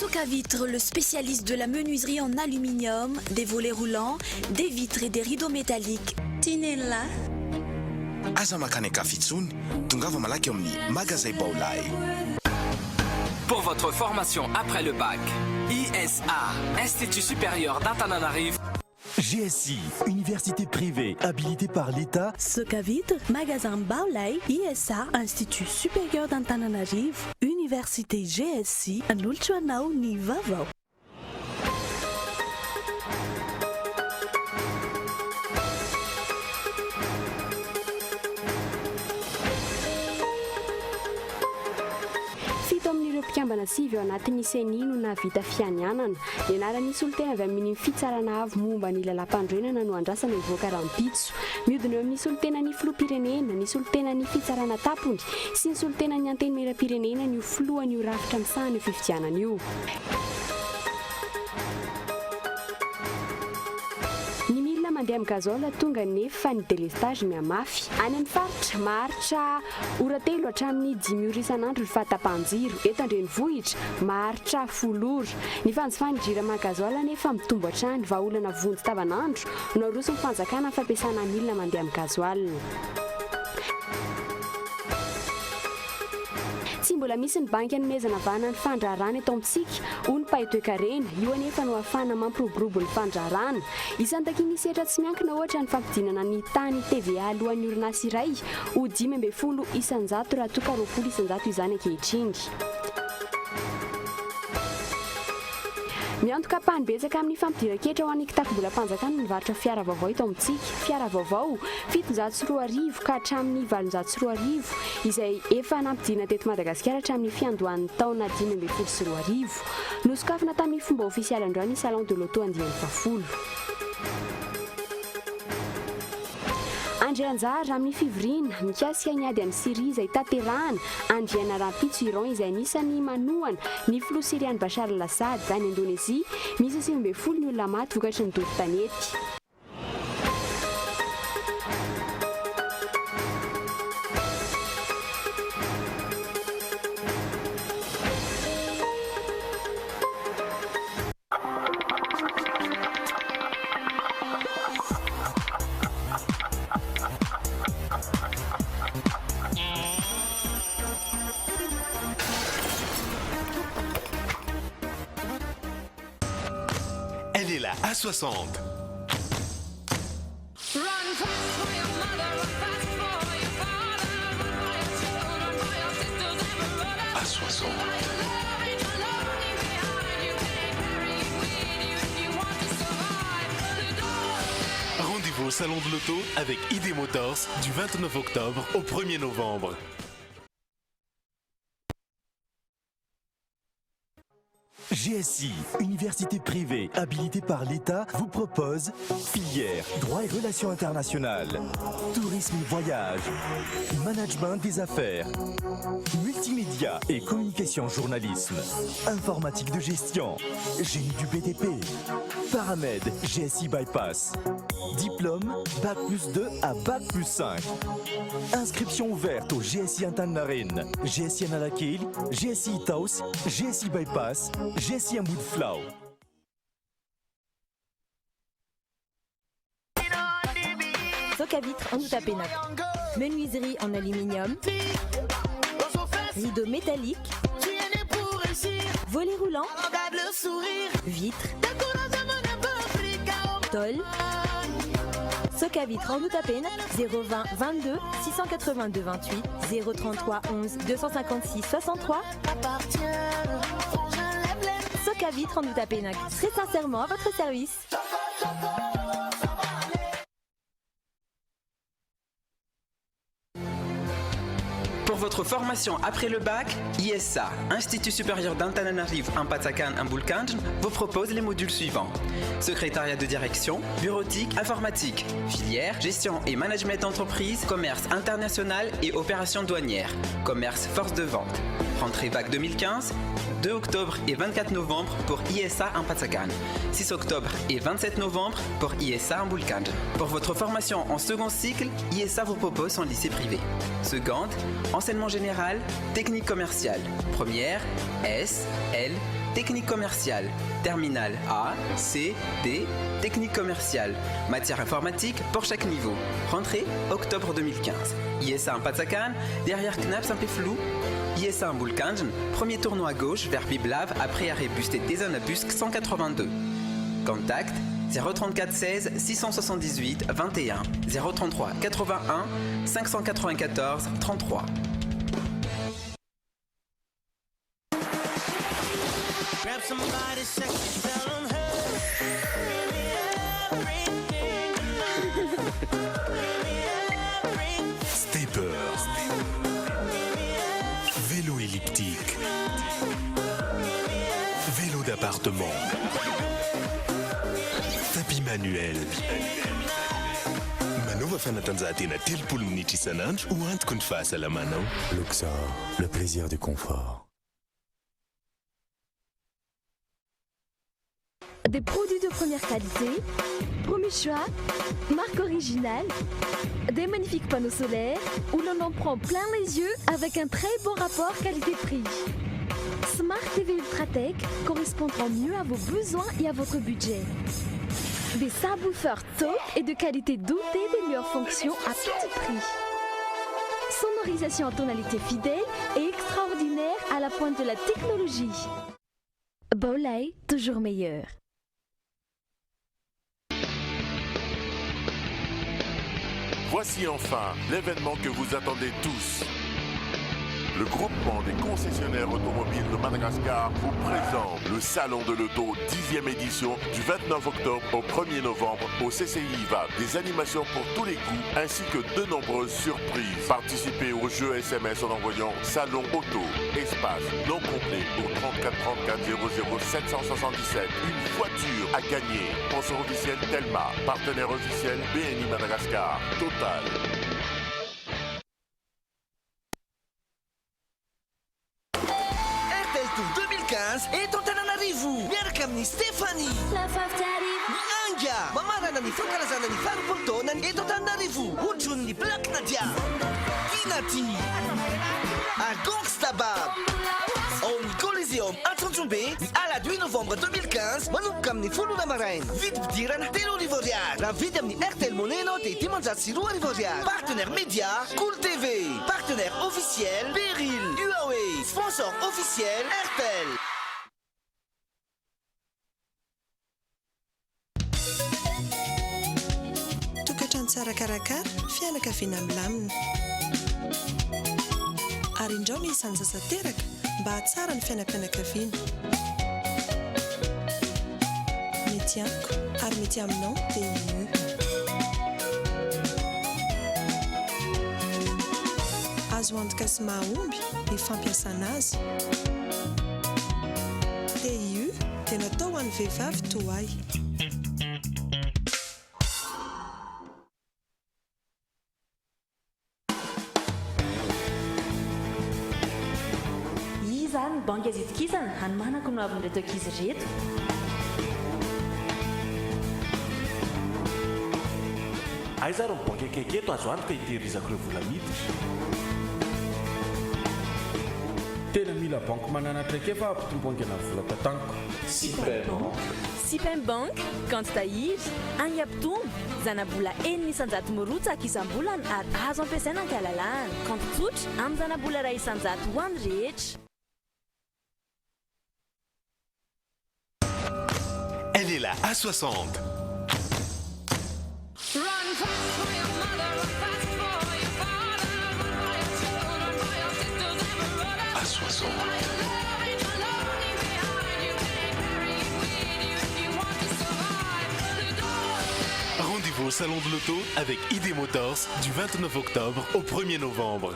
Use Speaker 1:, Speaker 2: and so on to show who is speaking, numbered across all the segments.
Speaker 1: Socavitre, le spécialiste de la menuiserie en aluminium, des volets roulants, des vitres et des rideaux métalliques. Tinella.
Speaker 2: Aza mankany an-kafa intsony, tongava malaky ao amin'ny Magazay Baolai.
Speaker 3: Pour votre formation après le bac, ISA, Institut Supérieur d'Antananarivo.
Speaker 4: GSI, université privée habilitée par l'État.
Speaker 1: Socavitre, magasin Baolai, ISA, Institut Supérieur d'Antananarivo, Université GSI, manolotra anao ny vaovao.
Speaker 5: Fito amin'ireo mpikambana sivy ao anatin'ny Ceni no nahavita fianianana. Ny anaran'ny solontena avy amin'ny Fitsarana avo momba ny lalàmpanorenana no andrasana hivoaka rahampitso. Mihodina eo amin'ny solontenan'ny filoham-pirenena, ny solontenan'ny Fitsarana tampony sy ny solontenan'ny Antenimierampirenena ny ho filohan'io rafitra misahana io fifidianana io. Ny milina mandeha amin'ny gazole tonga nefa ny délestage mihamafy. Any amin'ny faritra, maharitra ora telo hatramin'ny dimy ora isan'andro ny fahatapahan-jiro. Eto an-drenivohitra, maharitra folo ora. Ny fanjifan'ny Jirama gasoil anefa mitombo hatrany. Vahaolana vonjy tavanandro no aroson'ny fanjakana amin'ny fampiasana milina mandeha amin'ny gasoil. Tsy mbola misy ny banky anomezana vahana ny fandraharahana eto amintsika, hoy ny mpahay toekarena. Io anefa no ahafahana mampiroborobo ny fandraharahana. Isan'ny takian'ny sehatra tsy miankina ohatra ny fampidinana ny tahan'ny TVA aloan'ny orinasa iray ho 15% raha toa ka 20% izany ankehitriny. Miantoka ampahany betsaka amin'ny fampidiran-ketra ho an'ny kitapom-bolam-panjakana ny varotra fiara vaovao eto amintsika. Fiara vaovao, 2700 ka hatramin'ny 2800, izay efa nampidinina teto Madagasikara hatramin'ny fiandohan'ny taona 2015. Nosokafana tamin'ny fomba ofisialy androany ny Salon de l'auto andiany fahafolo. Handray anjara amin'ny fivoriana mikasika ny ady amin'i Syria izay tanterahana any Vienne rahampitso Iran izay anisan'ny manohana ny filoha Syriana Bashar al-Assad. Any Indonezia, miisa 19 ny olona maty vokatry ny doro tanety.
Speaker 4: Elle est la A60. A60. Rendez-vous au Salon de l'Auto avec ID Motors du 29 octobre au 1er novembre. GSI, université privée habilitée par l'État, vous propose filière droit et relations internationales, tourisme et voyage, management des affaires, multimédia et communication journalisme, informatique de gestion, génie du BTP, Paramed GSI Bypass, diplôme Bac plus 2 à Bac plus 5. Inscription ouverte au GSI Antaninarenina, GSI Analakely, GSI Itaosy, GSI Bypass, GSI Ambodifilao.
Speaker 6: Socavitre Andohatapenaka. Menuiserie en aluminium. Rideau métallique. Volet roulant. Vitre. Tôle. Socavitre Andohatapenaka 020 22 682 28 033 11 256 63. Socavitre Andohatapenaka, très sincèrement à votre service.
Speaker 3: Pour votre formation après le bac, ISA, Institut supérieur d'Antananarivo Ampatsakan Ambolokandrina, vous propose les modules suivants. Secrétariat de direction, bureautique, informatique, filière, gestion et management d'entreprise, commerce international et opérations douanières, commerce force de vente. Rentrée bac 2015, 2 octobre et 24 novembre pour ISA Ampatsakan, 6 octobre et 27 novembre pour ISA Ambolokandrina. Pour votre formation en second cycle, ISA vous propose son lycée privé. Seconde, enseignement général, technique commerciale. Première, S, L, Technique commerciale. Terminale A, C, D, Technique commerciale. Matière informatique pour chaque niveau. Rentrée octobre 2015. ISA Ampatsakana, derrière CNAPS Ampefiloha. ISA Ambolokandrina, premier tournant à gauche vers Biblave après arrêt bus Tetezana bus 182. Contact 034 16 678 21 033 81 594 33.
Speaker 2: Stepper. Vélo elliptique. Vélo d'appartement. Tapis manuel. Manaova fanatanjahantena 30 minitra isan'andro ho antoky ny fahasalamanao.
Speaker 4: Luxor, le plaisir du confort.
Speaker 6: Des produits de première qualité, premier choix, marque originale, des magnifiques panneaux solaires où l'on en prend plein les yeux avec un très bon rapport qualité-prix. Smart TV Ultratech correspondra mieux à vos besoins et à votre budget. Des subwoofers top et de qualité dotée des meilleures fonctions à petit prix. Sonorisation en tonalité fidèle et extraordinaire à la pointe de la technologie. Baolai, toujours meilleur.
Speaker 7: Voici enfin l'événement que vous attendez tous. Le groupement des concessionnaires automobiles de Madagascar vous présente le Salon de l'Auto 10e édition du 29 octobre au 1er novembre au CCI Ivato. Des animations pour tous les goûts ainsi que de nombreuses surprises. Participez au jeu SMS en envoyant Salon Auto, espace nom complet au 34 34 00 777. Une voiture à gagner. Sponsor officiel Telma, partenaire officiel BNI Madagascar, Total.
Speaker 8: Airtel Tour 2015 eto Antananarivo miaraka amin'ny Stéphanie. Ny Anga mamarana ny fankalazana ny faharoapolo taonany eto Antananarivo hotronin'ny Black Nadia, Tinati ary Gangsta Bab ao amin'ny Coliseum Antsonjombe ny alahady 8 novembre 2015 manomboka amin'ny 10 ora maraina. Vidim-pidirana 3000 ariary. Raha mividy amin'ny Airtel Money ianao dia 502 ariary. Partenaire média Cool TV. Partenaire officiel Beryl Huawei. Sponsor officiel Airtel.
Speaker 1: Tokantrano tsara karakara, fianakaviana milamina. Ary indrao ny isan'ny zaza teraka mba hahatsara ny fiainam-pianakaviana. Mety amiko ary mety aminao TIU. Azo antoka sy mahomby ny fampiasana azy. TIU dia natao ho an'ny vehivavy toa ahy.
Speaker 6: Iza ary ny banky azo itokisana hanomanako ny hoavin'ireto ankizy ireto?
Speaker 9: Aiza ary ny banky akaiky eto azo antoka hitehirizako ireo vola miditra?
Speaker 10: Tena mila banky manana traikefa hampitombo haingana ny vola tantaniko.
Speaker 6: Sipem Bank. Sipem Bank, kaonty tahiry, haingam-pitombo, zana-bola 6% mirotsaka isam-bolana ary azo ampiasaina an-kalalahana. Kaonty tsotra, amin'ny zana-bola 1% ho an'ny rehetra.
Speaker 2: Elle est la A60. A60. Rendez-vous au Salon de l'Auto avec ID Motors du 29 octobre au 1er novembre.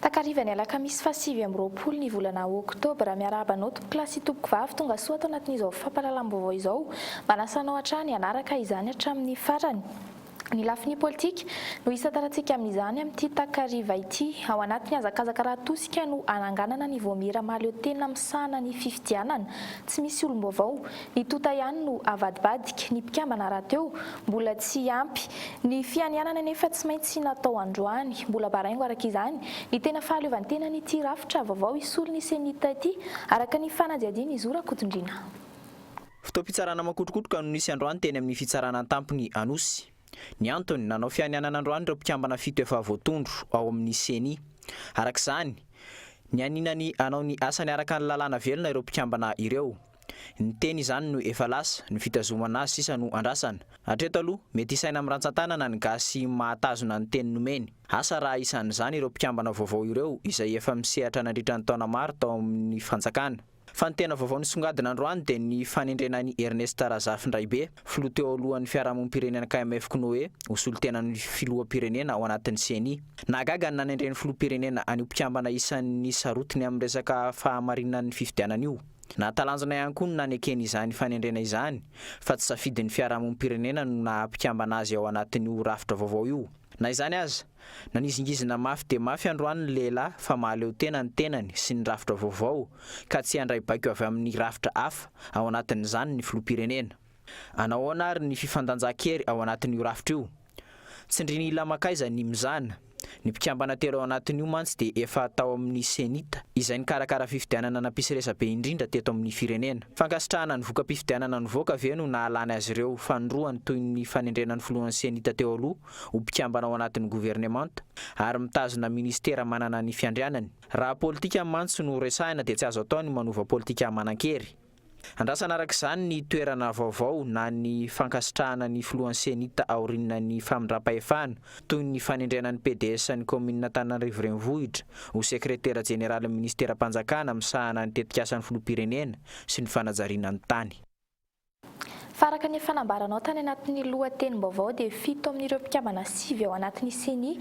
Speaker 11: Takariva ny alakamisy faha 29 ny volana oktobra. Miarahaba anao tompokolahy sy tompokovavy tonga soa ato anatin'izao fampahalalam-baovao izao. Manasa anao hatrany hanaraka izany hatramin'ny farany. Ny lafiny politika no hisantarantsika amin'izany amin'ity takariva ity. Ao anatin'ny hazakazaka raha tosika no hananganana ny vaomiera mahaleo tena misahana ny fifidianana. Tsy misy olom-baovao. Ny tonta ihany no avadibadika. Ny mpikambana rahateo mbola tsy ampy. Ny fianianana anefa tsy maintsy natao androany. Mbola baraingo araka izany ny tena fahaleovantenan'ity rafitra vaovao hisolo ny Cenit ity, araka ny fanadihadian'i Zo Rakotondriana.
Speaker 12: Fotoam-pitsarana makotrokotroka no nisy androany teny amin'ny fitsarana an-tampony Anosy. Ny antony, nanao fianianana androany ireo mpikambana fito efa voatondro ao amin'ny Ceni. Araka izany, nianiana ny hanao ny asany araka ny lalàna velona ireo mpikambana ireo. Ny teny izany no efa lasa, ny fitazomana azy sisa no andrasana. Hatreto aloha, mety hisaina amin'ny rantsan-tanana ny gasy mahatazona ny teny nomeny. Asa raha isan'izany ireo mpikambana vaovao ireo izay efa misehatra nandritra ny taona maro tao amin'ny fanjakana. Fa ny tena vaovao nisongadina androany dia ny fanendrena an'i Ernest Razafindraibe, filoha teo alohan'ny fiarahamonim-pirenena KMF Cnoe, ho solontenan'ny filoham-pirenena ao anatin'ny Ceni. Nahagaga ny nanendren'ny filoham-pirenena an'io mpikambana isan'ny sarotiny amin'ny resaka fahamarinan'ny fifidianana io. Nahatalanjona ihany koa ny nanekeny izany fanendrena izany fa tsy safidin'ny fiarahamonim-pirenena no naha mpikambana azy ao anatin'io rafitra vaovao io. Na izany aza, nanizingizina mafy dia mafy androany ny lehilahy fa mahaleo tena ny tenany sy ny rafitra vaovao ka tsy handray baiko avy amin'ny rafitra hafa, ao anatin'izany ny filoham-pirenena. Anahoana ary ny fifandanjan-kery ao anatin'io rafitra io? Tsindrin'ila mankaiza ny mizana? Ny mpikambana telo ao anatin'io mantsy dia efa tao amin'ny Cenit, izay nikarakara fifidianana nampisy resabe indrindra teto amin'ny firenena. Fankasitrahana ny voka-pifidianana nivoaka ve no nahalany azy ireo fanindroany toy ny fanendrena ny filohan'ny Cenit teo aloha ho mpikambana ao anatin'ny governemanta ary mitazona minisitera manana ny fiandrianany? Raha politika mantsy no resahina dia tsy azo atao ny manova politika manan-kery. Andrasana araka izany ny toerana vaovao na ny fankasitrahana ny filohan'ny Cenit aorian'ny famindram-pahefana, toy ny fanendrena ny pds ny kaominina Antananarivo Renivohitra ho sekretera jeneralin'ny minisiteram-panjakana misahana ny tetikasan'ny filoham-pirenena sy ny fanajariana ny tany.
Speaker 11: Fa araka ny efa nambaranao tany anatin'ny lohatenim-baovao dia fito amin'ireo mpikambana sivy ao anatin'ny Ceni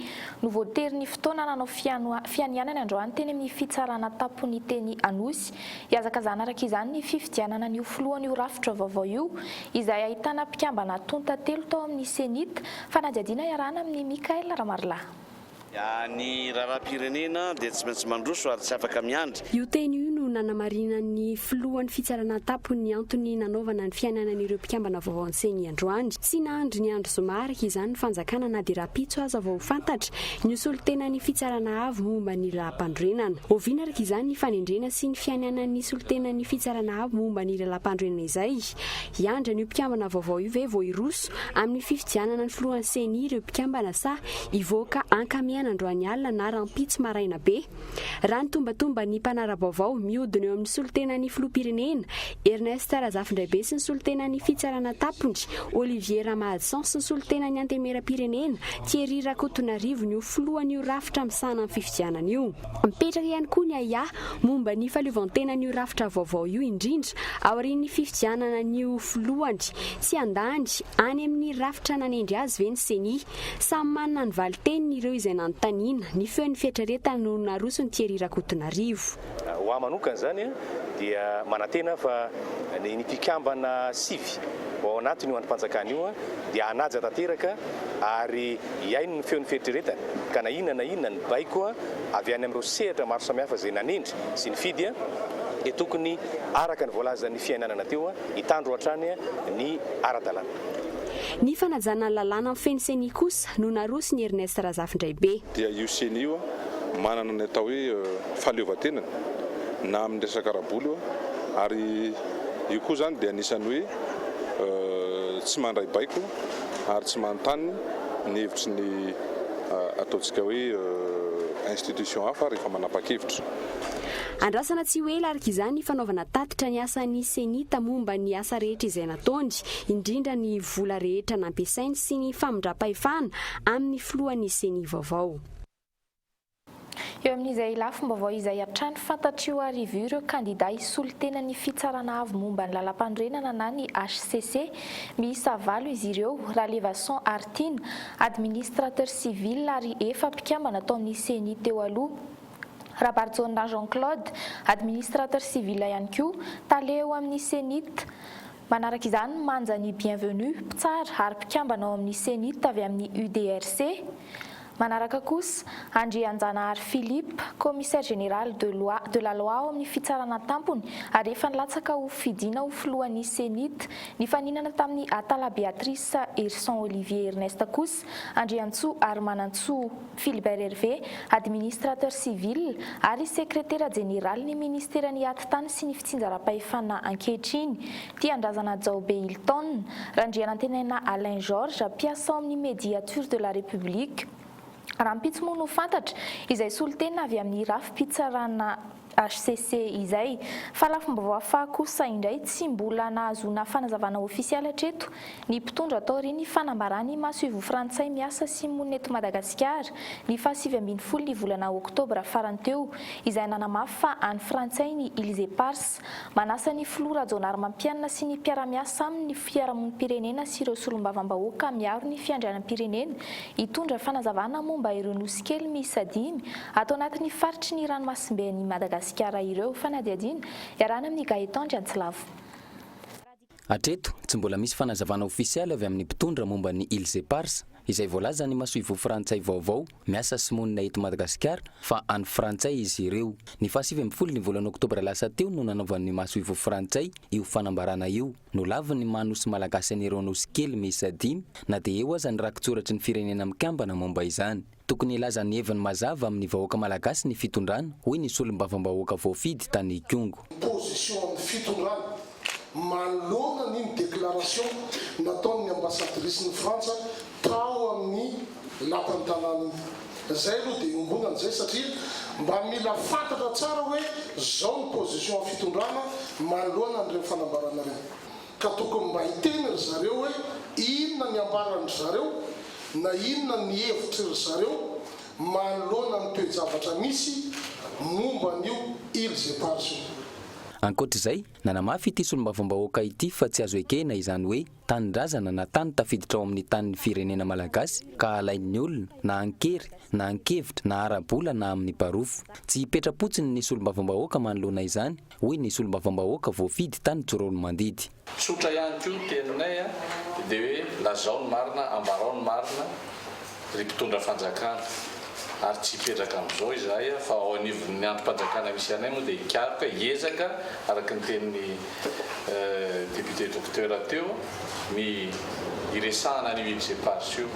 Speaker 11: no voatery ny fotoana nanao fianianana androany teny amin'ny fitsarana tampony teny Anosy. Hihazakazahana araka izany ny fifidianana an'io filohan'io rafitra vaovao io izay ahitana mpikambana tonta telo tao amin'ny Cenit. Fanadihadiana iarahana amin'i Mickaël Ramarolahy.
Speaker 13: Ny raharaham-pirenena dia tsy maintsy mandroso ary tsy afaka miandry.
Speaker 5: Io teny io no nanamarinan'ny filohan'ny fitsarana an-tampony ny antony nanaovana ny fiainanan'ireo mpikambana vaovao ny Ceni androany. Tsy nahandry ny andro zoma araka izany ny fanjakana na dia rahampitso aza vao ho fantatra ny ho solontenan'ny fitsarana avo momba ny lalàmpanorenana. Oviana araka izany ny fanendrena sy ny fiainanan'ny solontenan'ny fitsarana avo momba ny lalàmpanorenana izay? Hiandry an'io mpikambana vaovao io ve vao hiroso amin'ny fifidianana ny filohan'ny Ceni ireo mpikambana sa Hivoaka ankamehana androany alina na rahampitso maraina be. Raha ny tombatomban'ny mpanara-baovao, mihodina eo amin'ny solontenan'ny filoham-pirenena, Ernest Razafindraibe sy ny solontenan'ny fitsarana tampony, Olivier Ramahadison sy ny solontenan'ny antenimieram-pirenena, Thierry Rakotonarivo ny ho filohan'io rafitra misahana ny fifidianana io. Mipetraka ihany koa ny ahiahy momba ny fahaleovantenan'io rafitra vaovao io indrindra aorian'ny fifidianana ny ho filohany. Tsy handany any amin'ny rafitra nanendry azy ve ny Ceni? Samy manana ny valin-teniny ireo izay nanontaniana. Ny feon'ny fieritreretana no naroson'i Thierry Rakotonarivo.
Speaker 14: Ho ahy manokana izany dia manantena aho fa ny mpikambana sivy ho ao anatin'io andrim-panjakana io dia hanaja tanteraka ary hihaino ny feon'ny fieritreretana ka na inona na inona ny baiko avy any amin'ireo sehatra maro samihafa izay nanendry sy nifidy dia tokony araka ny voalazan'ny fiainanana teo hitandro hatrany ny ara-dalàna.
Speaker 5: Ny fanajana ny lalàna mifehy ny Ceni kosa no naroson'i Ernest Razafindraibe.
Speaker 15: Dia io Ceni io manana ny atao hoe fahaleovantenany na amin'ny resaka ara-bola io ary io koa izany dia anisan'ny hoe tsy mandray baiko ary tsy manontany ny hevitry ny ataontsika hoe institution hafa rehefa manapa-kevitra.
Speaker 5: Andrasana tsy ho ela araka izany ny fanaovana tatitra ny asan'ny Cenit momba ny asa rehetra izay nataony, indrindra ny vola rehetra nampiasainy sy ny famindram-pahefana amin'ny filohan'ny Ceni vaovao.
Speaker 11: Eo amin'izay lafim-baovao izay hatrany, fantatr'io hariva io ireo kandida hisolo tena ny Fitsarana avo momba ny lalàmpanorenana na ny hcc. Miisa valo izy ireo, Ralevason Haritiana, administrateur civil ary efa mpikambana tao amin'ny Ceni teo aloha. Rabarijaona Jean Claude, administrateur civil ihany koa, tale eo amin'ny Cenit. Manaraka izany Manjani Bienvenu, mpitsara ary mpikambana ao amin'ny Cenit avy amin'ny UDRC. Manaraka kosa, Andrianjanahary Philippe, commissaire général de loi de la loi ao amin'ny fitsarana tampony ary efa nilatsaka ho fidiana ho filohan'ny Cenit. Nifaninana tamin'ny Atala Béatrice Herison Olivier Ernest kosa, Andriantsoa Harimanantsoa Philibert Hervé, administrateur civil ary sekretera jeneralin'ny ministeran'ny Atitany sy ny fitsinjaram-pahefana ankehitriny, Tiandrazana Jaobe Hilton, Randrianantenaina Alain Georges, mpiasa ao amin'ny Médiature de la République. Rahampitso moa no fantatra izay solontena avy amin'ny rafi-pitsarana HCC izay. Fa lafim-baovao hafa kosa indray, tsy mbola nahazoana fanazavana ofisialy hatreto ny mpitondra taorian'ny fanambaran'ny masoivoho frantsay miasa sy monina eto Madagasikara ny faha 19 ny volana oktobra farany teo izay nanamafy fa any frantsay ny Îles Éparses. Manasa ny filoha Rajaonarimampianina sy ny mpiara-miasa aminy ny fiarahamonim-pirenena sy ireo solombavambahoaka miaro ny fiandrianam-pirenena hitondra fanazavana momba ireo nosy kely miisa dimy ato anatin'ny faritry ny ranomasimbe an'i Madagasikara ireo. Fanadihadiana iarahana amin'i Gaëtan Andriantsilavo.
Speaker 16: Hatreto, tsy mbola misy fanazavana ofisialy avy amin'ny mpitondra momba ny Îles Éparses, izay voalazan'ny masoivoho frantsay vaovao miasa sy monina eto Madagasikara fa an'ny frantsay izy ireo. Ny faha 19 ny volana oktobra lasa teo no nanaovan'ny masoivoho frantsay io fanambarana io. Nolaviny ny maha nosy malagasy an'ireo nosy kely miisa dimy na dia eo aza ny rakitsoratry ny Firenena Mikambana momba izany. Tokony hilaza ny heviny mazava amin'ny vahoaka malagasy ny fitondrana, hoy ny solombavambahoaka voafidy tany Ikongo.
Speaker 17: Position amin'ny fitondrana manoloana an'iny déclaration nataon'ny ambassadrice-n'i Frantsa tao amin'ny lapan'ny tanàna iny. Zay aloha dia iombonana izay satria mba mila fantatra tsara hoe zao ny position amin'ny fitondrana manoloana an'ireny fanambarana ireny. Ka tokony mba hiteny ry zareo hoe inona ny ambaran-dry zareo na inona ny hevitry ry zareo manoloana ny toe-javatra misy momba an'io Îles Éparses io.
Speaker 16: Ankoatra izay, nanamafy ity solombavambahoaka ity fa tsy azo ekena izany hoe tanindrazana na tany tafiditra ao amin'ny tanin'ny firenena malagasy ka alain'ny olona na an-kery na an-kevitra na ara-bola na amin'ny barofo. Tsy hipetra-potsiny ny solombavambahoaka manoloana izany, hoy ny solombavambahoaka voafidy tany Tsiroanomandidy.
Speaker 18: Tsotra ihany koa ny teninay dia hoe lazao ny marina, ambarao ny marina ry mpitondra fanjakana ary tsy hipetraka amin'izao izahay fa ao anivon'ny andrim-panjakana misy anay moa dia hikaroka, hiezaka araka ny tenin'ny député docteur teo ny hiresahana an'io Îles Éparses io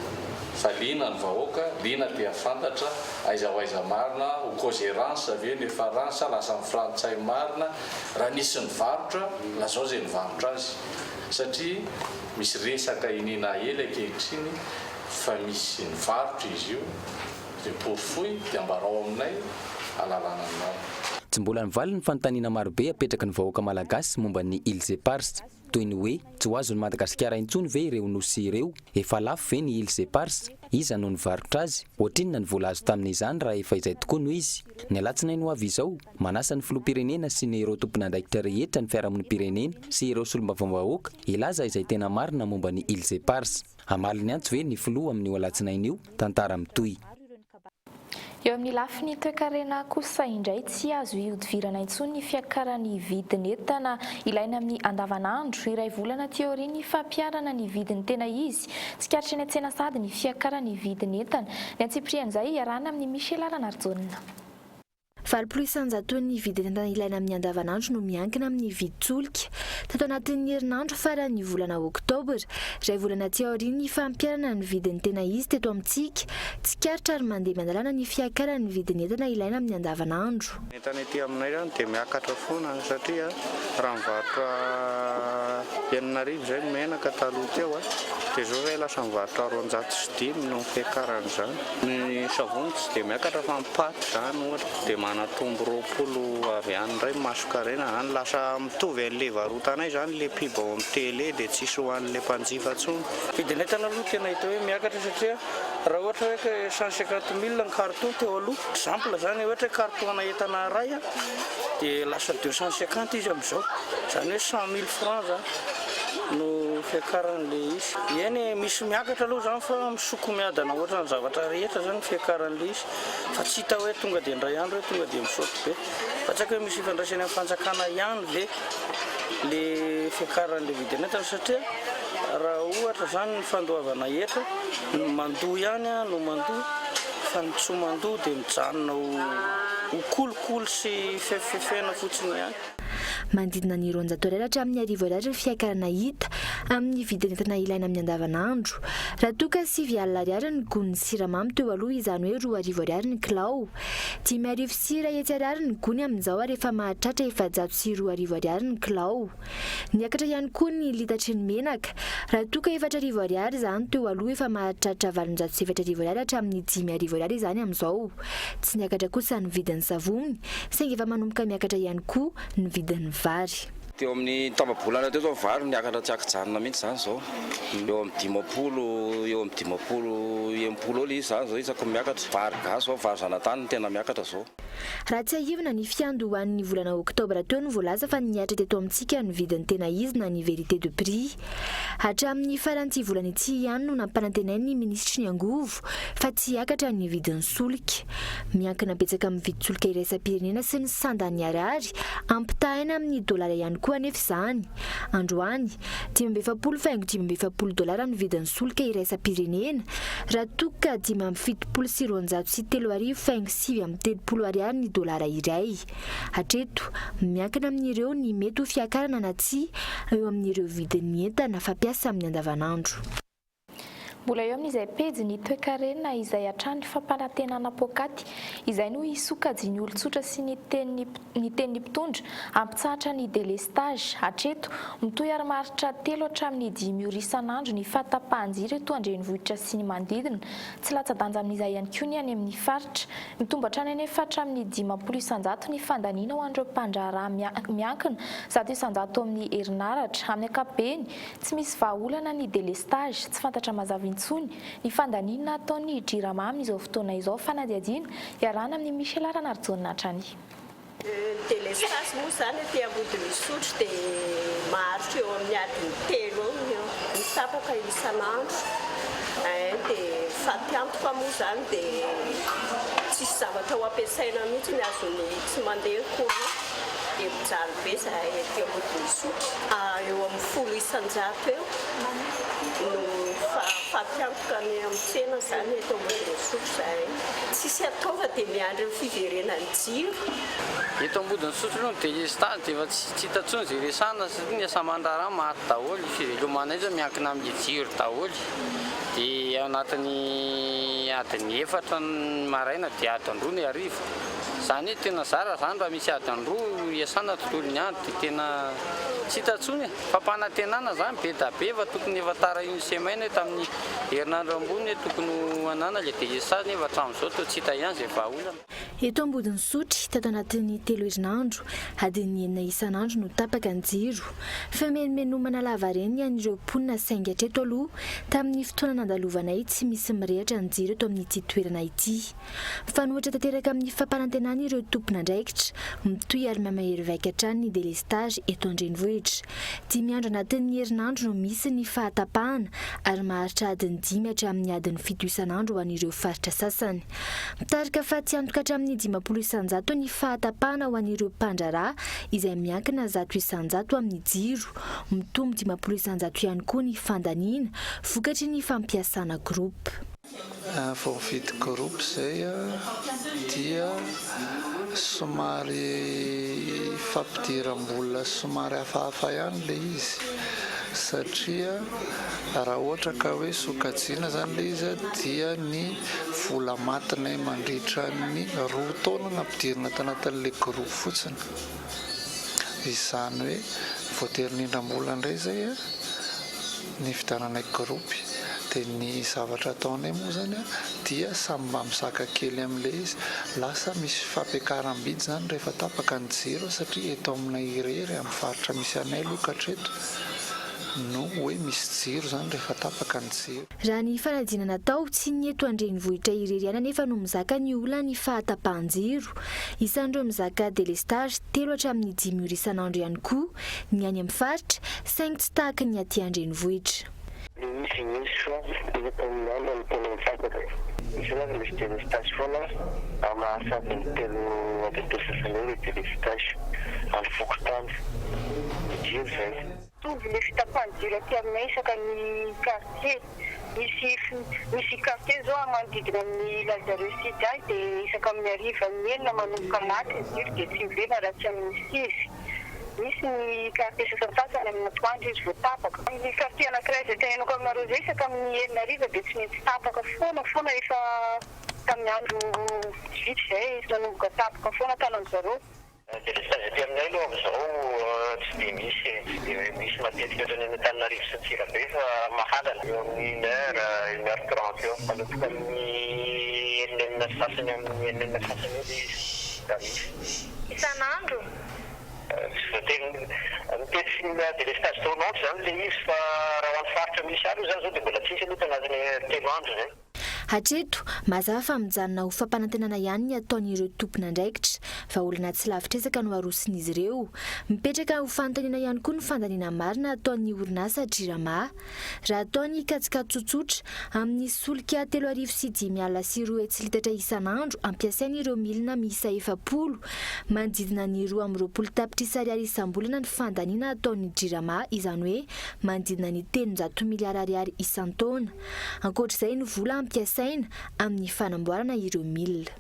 Speaker 18: fa liana ny vahoaka, liana te hahafantatra aiza ho aiza marina, ho cogerance ve ny efa sa lasa ny frantsay marina, raha nisy nivarotra, lazao izay nivarotra azy satria misy resaka iniana aely ankehitriny fa misy nivarotra izy io dia porofoy dia ambarao aminay alalana ny marina.
Speaker 16: Tsy mbola nivaly ny fanontaniana marobe apetraky ny vahoaka malagasy momba ny Îles Éparses. Toy ny hoe, tsy ho azon'i Madagasikara intsony ve ireo nosy ireo? Efa lafo ve ny Îles Éparses? Iza no nivarotra azy? Ohatrinona ny vola azo tamin'izany raha efa izay tokoa no izy? Ny alatsinainy ho avy izao, manasa ny filoham-pirenena sy ny ireo tompon'andraikitra rehetra ny fiarahamonim-pirenena sy ireo solombavambahoaka hilaza izay tena marina momba ny Îles Éparses. Hamaly ny antso ve ny filoha amin'io alatsinainy io? Tantara mitohy.
Speaker 11: Eo amin'ny lafiny toekarena kosa indray, tsy azo ihodivirana intsony ny fiakaran'ny vidin'entana ilaina amin'ny andavanandro. Iray volana aty aorian'ny fampiharana ny vidiny tena izy, tsikaritra eny an-tsena sahady ny fiakaran'ny vidin'entana. Ny antsipirian'izay iarahana amin'i Michela Ranarijaona.
Speaker 6: 80 isan-jaton'ny vidin'entana ilaina amin'ny andavanandro no miankina amin'ny vidin-tsolika. Tato anatin'ny herinandro faran'ny volana oktobra, iray volana aty aorian'ny fampiharana ny vidiny tena izy teto amintsika, tsikaritra ary mandeha miandalana ny fiakaran'ny vidin'entana ilaina amin'ny andavanandro.
Speaker 19: Ny entana ety aminay izany dia miakatra foana satria raha mivarotra 6000 izay ny menaka taloha teo dia izao izay lasa mivarotra 205 noho ny fiakaran'izany. Ny savony tsy dia miakatra fa ny paty izany ohatra dia manatombo 20 avy any indray ny masonkarena izany. Lasa mitovy an'ilay varotanay izany ilay pub ao amin'ny télé dia tsisy ho an'ilay mpanjifa intsony.
Speaker 20: Vidin'entana aloha tena hita hoe miakatra satria raha ohatra hoe ka 150 mille ny carton teo aloha, exemple izany ohatra hoe carton ana entana iray dia lasa 250 izy amin'izao, izany hoe 100 mille francs izany no. fiakaran'ilay izy. Eny e, misy miakatra aloha izany fa misoko miadana ohatran'ny zavatra rehetra izany ny fiakaran'ilay izy fa tsy hita hoe tonga dia indray andro hoe tonga dia misaoty be. Fa tsy haiko hoe misy ifandraisany amin'ny fanjakana ihany ve le fiakaran'ilay vidin'entana satria raha ohatra izany ny fandoavana hetra, ny mandoa ihany no mandoa fa ny tsy mandoa dia mijanona ho kolikoly sy fefifefena fotsiny ihany.
Speaker 6: Manodidina ny 200 ariary hatramin'ny 1000 ariary ny fiakarana hita amin'ny vidin'entana ilaina amin'ny andavanandro. Raha toa ka 90 ariary ny gonin'ny siramamy teo aloha izany hoe 2000 ariary ny kilao. 1500 ariary ny gony amin'izao ary efa mahatratra 2400 ariary ny kilao. Niakatra ihany koa ny litatry ny menaka. Raha toa ka 4000 ariary izany teo aloha efa mahatratra 804 ariary hatramin'ny 5000 ariary izany amin'izao. Tsy niakatra kosa ny vidin'ny savony, saingy efa manomboka miakatra ihany koa ny vidin'ny vary.
Speaker 13: Teo amin'ny tapa-bolana teo izao ny vary niakatra tsy ankijanona mihitsy izany izao. Eo amin'ny 50, eo amin'ny 50, 60 eo ilay izy izany izao isaky ny miakatra. Vary gasy izao, vary zanatany no tena miakatra izao.
Speaker 6: Raha tsiahivina, ny fiandohan'ny volana oktobra teo no voalaza fa nihatra teto amintsika ny vidin'ny tena izy na ny vérité de prix. Hatramin'ny faran'ity volana ity ihany no nampanantenain'ny minisitry ny angovo fa tsy hiakatra ny vidin'ny solika. Miankina betsaka amin'ny vidin-tsolika iraisam-pirenena sy ny sandan'ny ariary ampitahaina amin'ny dolara ihany koa anefa izany. Androany, 45 faingo 45 dolara ny vidin'ny solika iraisam-pirenena raha toa ka 3275 faingo 39 ariary ny dolara iray. Hatreto, miankina amin'ireo ny mety ho fiakarana na tsia eo amin'ireo vidin'ny entana fampiasa amin'ny andavanandro.
Speaker 11: Mbola eo amin'izay pejy ny toekarena izay hatrany fampanantenana poakaty izay no hisokajian'ny olon-tsotra sy ny tenin'ny ny tenin'ny mpitondra hampitsahatra ny délestage. Hatreto, mitohy ary maharitra telo hatramin'ny dimy ora isan'andro ny fahatapahan-jiro eto an-drenivohitra sy ny manodidina. Tsy latsa-danja amin'izay ihany koa ny any amin'ny faritra. Mitombo hatrany anefa hatramin'ny 50% ny fandaniana ho an'ireo mpandraharaha miankina 100% amin'ny herinaratra. Amin'ny ankapobeny, tsy misy vahaolana ny délestage. Tsy fantatra mazava intsony ny fandaniana ataon'ny Jirama amin'izao fotoana izao. Fanadihadiana iarahana amin'i Michela Ranarijaona hatrany.
Speaker 21: Ny délestage moa izany aty Ambodin'Isotry dia maharitra eo amin'ny adiny telo eo no eo, mitapaka isan'andro ein, dia faty antoka moa izany dia tsisy zavatra ho ampiasaina mihitsy ny azon'ny tsy mandeha ny courant dia mijaly be izahay aty Ambodin'Isotry, eo amin'ny 10% eo no faty antoka ny amin'ny tsena izany eto Ambodin'Isotry izahay. Tsisy atao fa dia miandry ny fiverenan'ny jiro.
Speaker 22: Eto Ambodin'Isotry aloha ny délestage dia efa tsy hita intsony izay resahana satria ny asa aman-draharaha maty daholo, ny fivelomanay izao miankina amin'ny jiro daholo dia ao anatin'ny adiny efatra ny maraina dia adiny roa ny hariva, izany hoe tena zara izany raha misy adiny roa iasana tontolon'ny andro dia tena tsy hita intsony e! Fampanantenana izany be da be fa tokony efa tara une semaine hoe tamin'ny herinandro ambony hoe tokony ho anana le délestage nefa hatramin'izao toa tsy hita ihany izay vahaolana.
Speaker 6: Eto Ambodin'Isotry, tato anatin'ny telo herinandro, adin'ny enina isan'andro no tapaka ny jiro. Famenomenomana lavareny ny an'ireo mponina saingy hatreto aloha, tamin'ny fotoana nandalovanay tsy misy mirehitra ny jiro eto amin'ity toerana ity. Mifanohitra tanteraka amin'ny fampanantenana ireo tompon'andraikitra, mitohy ary mihamahery vaika hatrany ny délestage eto an-drenivohitra. Dimy andro anatin'ny herinandro no misy ny fahatapahana ary maharitra adiny dimy hatramin'ny adiny fito isan'andro ho an'ireo faritra sasany. Mitarika fatiantoka hatramin'ny 50% ny fahatapahana ho an'ireo mpandraharaha izay miankina 100% amin'ny jiro. Mitombo 50% ihany koa ny fandaniana vokatry ny fampiasana groupe.
Speaker 23: Vao mividy groupe izay dia somary fampidiram-bola somary hafahafa ihany ilay izy satria raha ohatra ka hoe sokajiana izany ilay izy dia ny vola matinay mandritra ny roa taona nampidirina tanatin'ilay groupe fotsiny. Izany hoe voatery nindram-bola indray izay nividiananay groupe dia ny zavatra ataonay moa izany dia samy mba mizaka kely amin'ilay izy. Lasa misy fampiakaram-bidy izany rehefa tapaka ny jiro satria eto aminay irery amin'ny faritra misy anay aloha hatreto. no hoe misy jiro izany rehefa tapaka ny jiro.
Speaker 6: Raha ny fanadinana natao, tsy ny eto an-drenivohitra irery ihany anefa no mizaka ny olan'ny fahatapahan-jiro. Isan'ireo mizaka délestage telo hatramin'ny dimy ora isan'andro ihany koa ny any amin'ny faritra, saingy tsy tahaka ny aty an-drenivohitra.
Speaker 3: Le izy misy fa efa tamin'ny alina no tena mitapaka. Isan'andro misy délestage foana maharitra adiny telo adiny telo sasany eo le délestage any fokontany. Jiro zay.
Speaker 4: Mitovy le fitapahan-jiro aty aminay isaka ny quartier. Misy misy quartier zao manodidina amin'ny Lazare Sud ahy dia isaka amin'ny hariva amin'ny enina manomboka maty ny jiro dia tsy miverina raha tsy amin'ny sivy. Misy ny quartier sasantsasany amin'ny atoandro izy vao tapaka. Ny quartier anankiray izay teneniko aminareo izay isaka amin'ny enina hariva dia tsy maintsy tapaka foana foana efa tamin'ny andro vitsivitsy izay efa nanomboka tapaka foana tanan-dry zareo.
Speaker 3: Délestage aty aminay aloha amin'izao tsy dia misy e, tsy dia hoe misy matetika ohatran'ny any Antananarivo sy Antsirabe fa mahalana, eo amin'ny une heure, une heure trente eo, manomboka amin'ny enina enina sy sasany amin'ny enina enina sy sasany eo ilay izy raha misy.
Speaker 4: Isan'andro?
Speaker 3: Tsy voatery mitety ny délestage tournante izany ilay izy fa raha ho an'ny faritra misy ahy aloha izany izao dia mbola tsisy aloha tanatin'ny telo andro izay.
Speaker 6: Hatreto, mazava fa mijanona ho fampanantenana ihany ny ataon'ireo tompon'andraikitra. Vahaolana tsy lavitr'ezaka no aroson'izy ireo. Mipetraka ho fanontaniana ihany koa ny fandaniana marina ataon'ny orinasa Jirama. Raha atao ny kajikajy tsotsotra, amin'ny solika 2 350 litatra isan'andro ampiasain'ireo milina miisa 40, manodidina ny 22 tapitrisa ariary isam-bolana ny fandaniana ataon'ny Jirama, izany hoe manodidina ny 300 miliara ariary isan-taona. Ankoatra izay ny vola ampiasaina amin'ny fanamboarana ireo milina.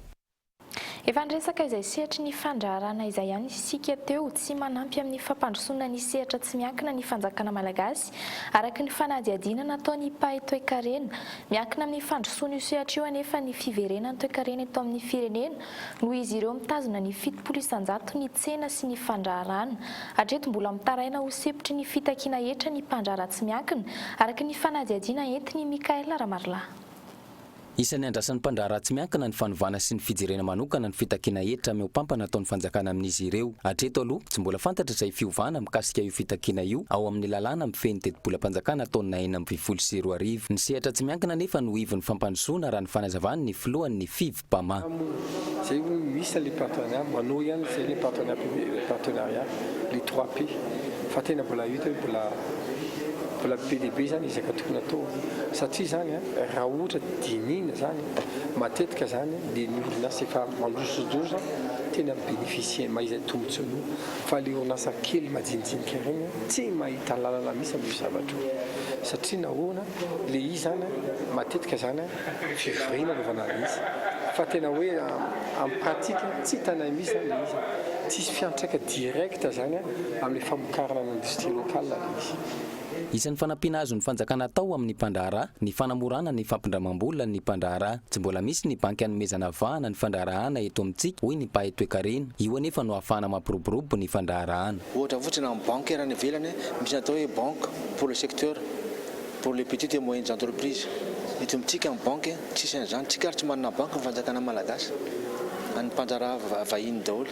Speaker 11: Efa niresaka izay sehatry ny fandraharahana izay ihany isika teo. Tsy manampy amin'ny fampandrosoana ny sehatra tsy miankina ny fanjakana malagasy, araka ny fanadihadiana nataon'ny mpahay toekarena. Miankina amin'ny fandrosoan'io sehatra io anefa ny fiverenan'ny toekarena eto amin'ny firenena, noho izy ireo mitazona ny 70 isan-jato ny tsena sy ny fandraharahana. Hatreto mbola mitaraina ho sempotry ny fitakiana hetra ny mpandraharaha tsy miankina, araka ny fanadihadiana entin'i Mickaël Ramarolahy.
Speaker 16: Isan'ny andrasan'ny mpandraharaha tsy miankina ny fanovana sy ny fijerena manokana ny fitakiana hetra mihoampampana ataon'ny fanjakana amin'izy ireo. Hatreto aloha, tsy mbola fantatra izay fiovana mikasika io fitakiana io ao amin'ny lalàna mifehy ny tetibolam-panjakana taona 2016. Ny sehatra tsy miankina anefa no ivon'ny fampandrosoana raha ny fanazavan'ny filohan'ny Fivmpama.
Speaker 7: Zay hoe misy le partenariat, manao ihany zay le partenariat, le trois P, fa tena mbola hita hoe mbola mbola be dia be zany ezaka tokony atao satria zany an, raha ohatra dinihina zany matetika zany dia ny orinasa efa mandrosodroso tena mi-beneficier mahita tombotsoa io fa le orinasa kely majinijinika regny tsy mahita lalana mihitsy amin'io zavatra io satria nahoana le izy zany matetika zany fivoriana anaovana an'izy fa tena hoe en pratique tsy hitanay mihitsy zany le izy tsisy fiantraika direct zany amin'le famokarana ny industrie locale le izy.
Speaker 16: Isan'ny fanampiana azon'ny fanjakana atao amin'ny mpandraharaha ny fanamorana ny fampindramam-bola ny mpandraharaha. Tsy mbola misy ny banky hanomezana vahana ny fandraharahana eto amintsika, hoy ny mpahay toekarena. Io anefa no ahafahana mampiroborobo ny fandraharahana.
Speaker 24: Ohatra fotsiny amin'ny banky eran'ny ivelany, misy ny atao hoe banque pour le secteur, pour les petites et moyennes entreprises. Eto amintsika ny banky tsisy an'izany, tsika ary tsy manana banky ny fanjakana malagasy, an'ny mpandraharaha vahiny daholo.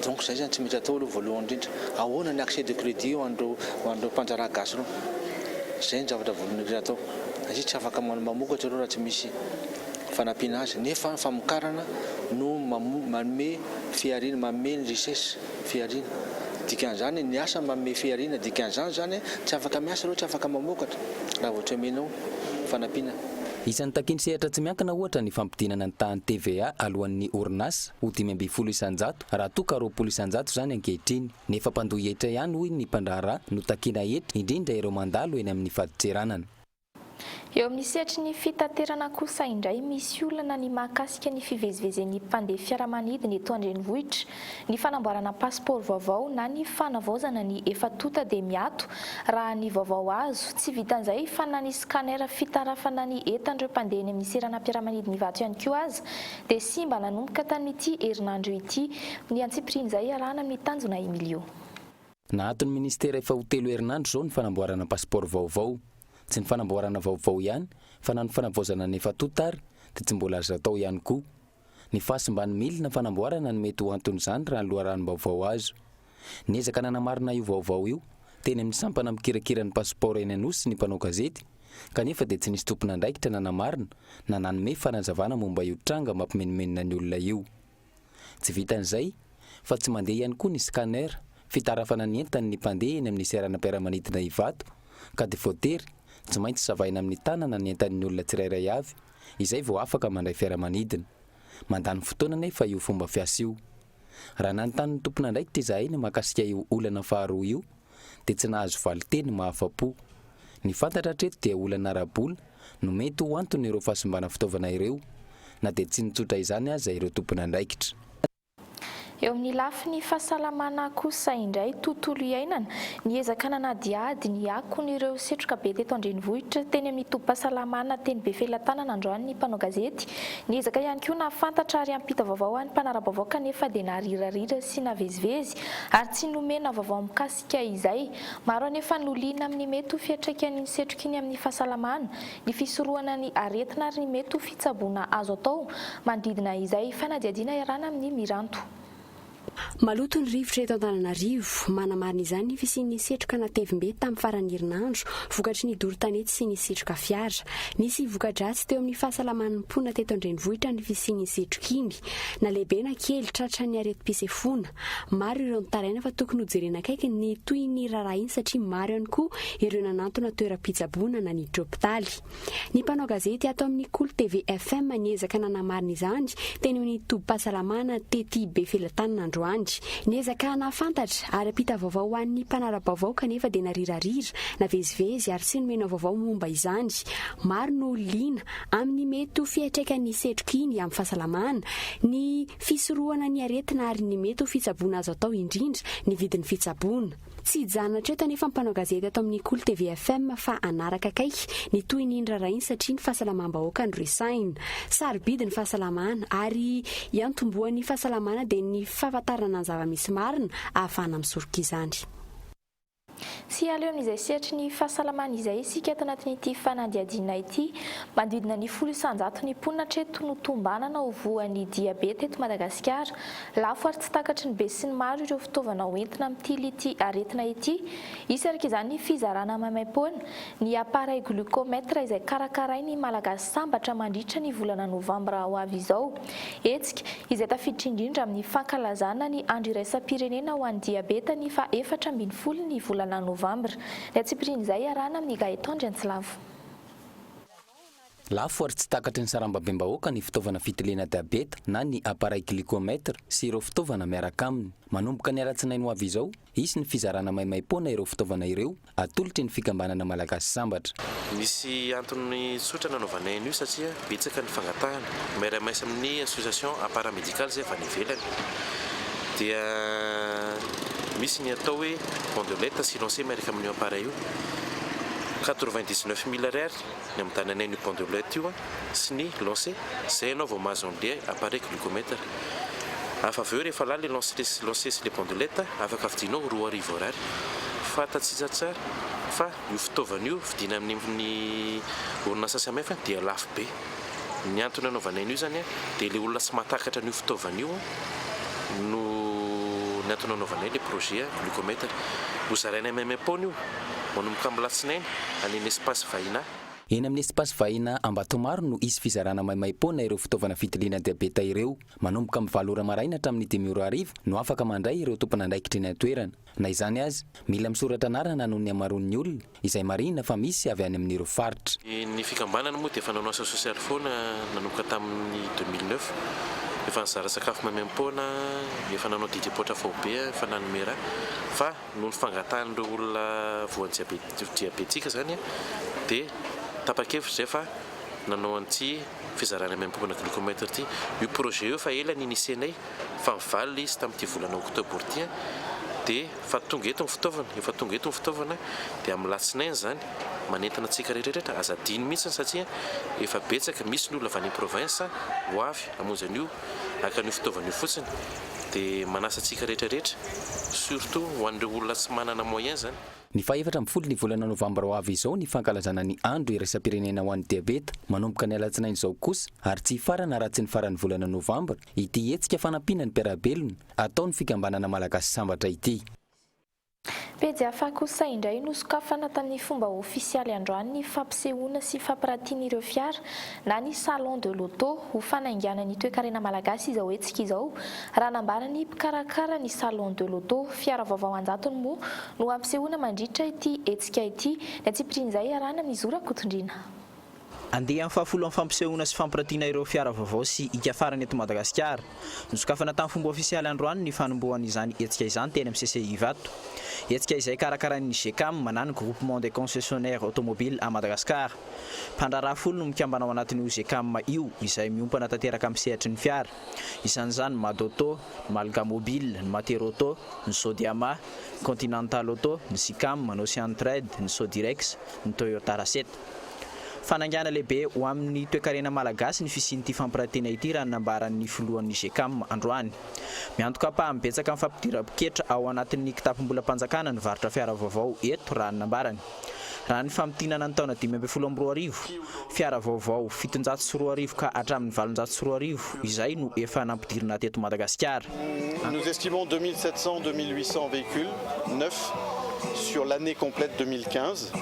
Speaker 24: Donc zay zany tsy mety atao aloha voalohany indrindra. Ahoana ny accès de crédit ho an'ireo ho an'ireo mpandraharaha gasy ireo? Zay ny zavatra voalohany indrindra atao. Satria tsy afaka mamokatra ireo raha tsy misy fanampiana azy. Nefa ny famokarana no manome fihariana, manome ny richesse. Fihariana. Dikan'izany ny asa manome fihariana, dikan'izany izany tsy afaka miasa ireo, tsy afaka mamokatra raha vao tsy omenao fanampiana.
Speaker 16: Isan'ny takian'ny sehatra tsy miankina ohatra ny fampidinana ny tahan'ny TVA alohan'ny orinasa ho 15% raha toa ka 20% izany ankehitriny. Nefa mpandoa hetra ihany hoy ny mpandraharaha no takiana hetra, indrindra ireo mandalo eny amin'ny fadintseranana.
Speaker 11: Eo amin'ny sehatry ny fitaterana kosa indray, misy olana ny mahakasika ny fivezivezen'ny mpandeha fiaramanidina eto an-drenivohitra. Ny fanamboarana pasipaoro vaovao na ny fanavaozana ny efa tonta dia miato, raha ny vaovao azo. Tsy vitan'izay fa na ny scanner fitarafana ny entan'ireo mpandeha eny amin'ny seranam-piaramanidina Ivato ihany koa aza dia simba nanomboka tamin'ity herinandro ity. Ny antsipirian'izay iarahana amin'ny Tanjona Emilio.
Speaker 16: Naaton'ny minisitera efa ho telo herinandro izao ny fanamboarana pasipaoro vaovao. Tsy ny fanamboarana vaovao ihany fa na ny fanavaozana ny efa tonta ary dia tsy mbola azo atao ihany koa. Ny fahasimban'ny milina fanamboarana no mety ho anton'izany raha ny loharanom-baovao azo. Niezaka nanamarina io vaovao io teny amin'ny sampana mikirakira ny pasipaoro eny Anosy ny mpanao gazety kanefa dia tsy nisy tompon'andraikitra nanamarina na nanome fanazavana momba io tranga mampimenomenona ny olona io. Tsy vitan'izay fa tsy mandeha ihany koa ny scanner fitarafana ny entan'ny mpandeha eny amin'ny seranam-piaramanidina Ivato ka dia voatery tsy maintsy savaina amin'ny tanana ny entan'ny olona tsirairay avy izay vao afaka mandray fiaramanidina. Mandany fotoana anefa io fomba fiasa io. Raha nanontany ny tompon'andraikitra izahay ny mahakasika io olana faharoa io dia tsy nahazo valinteny mahafa-po. Ny fantatra hatreto dia olana ara-bola no mety ho anton'ireo fahasimbana fitaovana ireo na dia tsy nitsotra izany aza ireo tompon'andraikitra.
Speaker 11: Eo amin'ny lafiny fahasalamana kosa indray, tontolo iainana, niezaka nanadihady ny akon'ireo setroka be teto an-drenivohitra teny amin'ny tobim-pahasalamana teny Befelatanana androany ny mpanao gazety. Niezaka ihany koa nahafantatra ary hampita vaovao ho an'ny mpanara-baovao kanefa dia narirarira sy navezivezy ary tsy nomena vaovao mikasika izay. Maro anefa no liana amin'ny mety ho fiantraikan'iny setroka iny amin'ny fahasalamana, ny fisorohana ny aretina ary ny mety ho fitsaboana azo atao manodidina izay. Fanadihadiana iarahana amin'i Miranto.
Speaker 5: Maloto ny rivotra eto Antananarivo. Manamarina izany ny fisian'ny setroka natevim-be tamin'ny faran'ny herinandro, vokatry ny doro tanety sy ny setroka fiara. Nisy voka-dratsy teo amin'ny fahasalaman'ny mponina teto an-drenivohitra ny fisian'ny setroka iny. Na lehibe na kely, tratran'ny aretim-pisefoana. Maro ireo nitaraina fa tokony hojerena akaiky ny tohin'ny raharaha iny satria maro ihany koa ireo nanantona toeram-pitsaboana na niditra hopitaly. Ny mpanao gazety ato amin'ny Kolo TV FM niezaka nanamarina izany teny amin'ny tobim-pahasalamana tety Befelatanana androany. Niezaka nahafantatra ary hampita vaovao ho an'ny mpanara-baovao kanefa dia narirarira, navezivezy ary tsy nomena vaovao momba izany. Maro no liana amin'ny mety ho fiantraikan'ny setroka iny amin'ny fahasalamana, ny fisorohana ny aretina ary ny mety ho fitsaboana azo atao indrindra ny vidin'ny fitsaboana. Tsy hijanona hatreto anefa ny mpanao gazety ato amin'ny Kolo TV FM fa hanaraka akaiky ny tohin'iny raharaha iny satria ny fahasalamam-bahoaka no resahina. Sarobidy ny fahasalamana ary iantombohan'ny fahasalamana dia ny fahafantarana ny zava-misy marina ahafahana misoroka izany.
Speaker 11: Tsy hiala eo amin'izay sehatry ny fahasalamana izay isika ato anatin'ity fanadihadiana ity. Manodidina ny 10% ny mponina hatreto no tombanana ho voan'ny diabeta eto Madagasikara. Lafo ary tsy takatry ny besinimaro ireo fitaovana hoentina mitily ity aretina ity. Hisy araka izany ny fizarana maimaimpoana ny appareil glucomètre izay karakarain'ny Malagasy Sambatra mandritra ny volana novambra ho avy izao. Hetsika izay tafiditra indrindra amin'ny fankalazana ny andro iraisam-pirenena ho an'ny diabeta ny faha 14 ny volana novambra. Ny antsipirian'izay iarahana amin'i Gaëtan Andriantsilavo.
Speaker 16: Lafo ary tsy takatry ny sarambabem-bahoaka ny fitaovana fitiliana diabeta na ny appareil glycomètre sy ireo fitaovana miaraka aminy. Manomboka ny alatsinainy ho avy izao, hisy ny fizarana maimaimpoana ireo fitaovana ireo, atolotry ny fikambanana Malagasy Sambatra.
Speaker 1: Misy antony tsotra nanaovanay an'io satria betsaka ny fangatahana. Miara-miasa amin'ny association paramédicale izay avy any ivelany dia misy ny atao hoe bandelette silencieux miaraka amin'io appareil io. 99 mille ariary. ny amdananay an'io bandelette io sy ny lancer, zay ianao vao mahazo an'le appareil glucomètre. Afa avy eo rehefa lany le lancer lancer sy le bandelette afaka vidianao 2000 ariary. Fantatsika tsara fa io fitaovana io vidiana amin'ny orinasa samihafa dia lafo be. Ny antony anaovanay an'io zany dia le olona tsy mahatakatra an'io fitaovana io no ny antony anaovanay le projet glucomètre. Ho zarainay maimaim-poana io. Manomboka amin'ny latsinainy, any amin'ny Espace Vahina.
Speaker 16: Eny amin'ny Espace Vahina Ambatomaro no hisy fizarana maimaimpoana ireo fitaovana fitiliana diabeta ireo. Manomboka amin'ny valo ora maraina hatramin'ny dimy ora hariva no afaka mandray ireo tompon'andraikitra eny an-toerana. Na izany aza, mila misoratra anarana noho ny hamaroan'ny olona, izay marihina fa misy avy any amin'ireo faritra.
Speaker 1: Ny fikambanana moa dia efa nanao asa sosialy foana nanomboka tamin'ny 2009. Efa nizara sakafo maimaimpoana, efa nanao didim-poatra faobe, efa nanome ra. Fa Noho ny fangatahan'ireo olona voan'ny diabetika izany dia tapa-kevitra izay fa nanao an'ity fizarana maimaimpoana glucomètre ity. Io projet io efa ela ni-initier-nay fa nivaly ilay izy tamin'ity volana oktobra ity dia efa tonga eto ny fitaovana, efa tonga eto ny fitaovana dia amin'ny latsinainy izany manentana antsika rehetra rehetra aza adino mihitsy satria efa betsaka, misy ny olona avy any province ho avy hamonjy an'io haka an'io fitaovana io fotsiny. Dia manasa antsika rehetra rehetra, surtout ho an'ireo olona tsy manana moyen zany.
Speaker 16: Ny faha 14 ny volana novambra ho avy izao ny fankalazana ny andro iraisam-pirenena ho an'ny diabeta. Manomboka ny alatsinainy izao kosa ary tsy hifarana raha tsy ny faran'ny volana novambra ity hetsika fanampiana ny mpiara-belona ataon'ny fikambanana Malagasy Sambatra ity.
Speaker 11: Pejy hafa kosa indray nosokafana tamin'ny fomba ofisialy androany ny fampisehoana sy fampiratiana ireo fiara na ny Salon de l'auto ho fanaingana ny toekarena malagasy izao hetsika izao raha nambaran'ny mpikarakara ny Salon de l'auto. Fiara vaovao an-jatony moa no hampisehoana mandritra ity hetsika ity. Ny antsipirian'izay iarahana amin'i Zo Rakotondriana.
Speaker 12: Andiany fahafolo amin'ny fampisehoana sy fampiratiana ireo fiara vaovao sy hika farany eto Madagasikara. Nosokafana tamin'ny fomba ofisialy androany ny fanombohan'izany hetsika izany teny amin'ny CCI Ivato. Hetsika izay karakarain'ny Gecam na ny Groupement des Concessionnaires Automobiles à Madagascar. Mpandraharaha folo no mikambana ao anatin'io Gecam io izay miompana tanteraka amin'ny sehatry ny fiara. Isan'izany ny Madauto, ny Malgamobile, ny Materauto, ny Sodiama, ny Continental Auto, ny Sicam, ny Ocean Trade, ny Sodirex, ny Toyota Raset. Fanaingana lehibe ho amin'ny toekarena malagasy ny fisian'ity fampiratiana ity raha ny nambaran'ny filohan'ny Gecam androany. Miantoka ampahany betsaka amin'ny fampidiram-ketra ao anatin'ny kitapom-bolam-panjakana ny varotra fiara vaovao eto raha ny nambarany. Raha ny famintinana ny taona 2015, fiara vaovao 2700 ka hatramin'ny 2800 izay no efa nampidirina teto Madagasikara.
Speaker 2: Nous estimons 2700, 2800 véhicules neufs sur l'année complète 2015.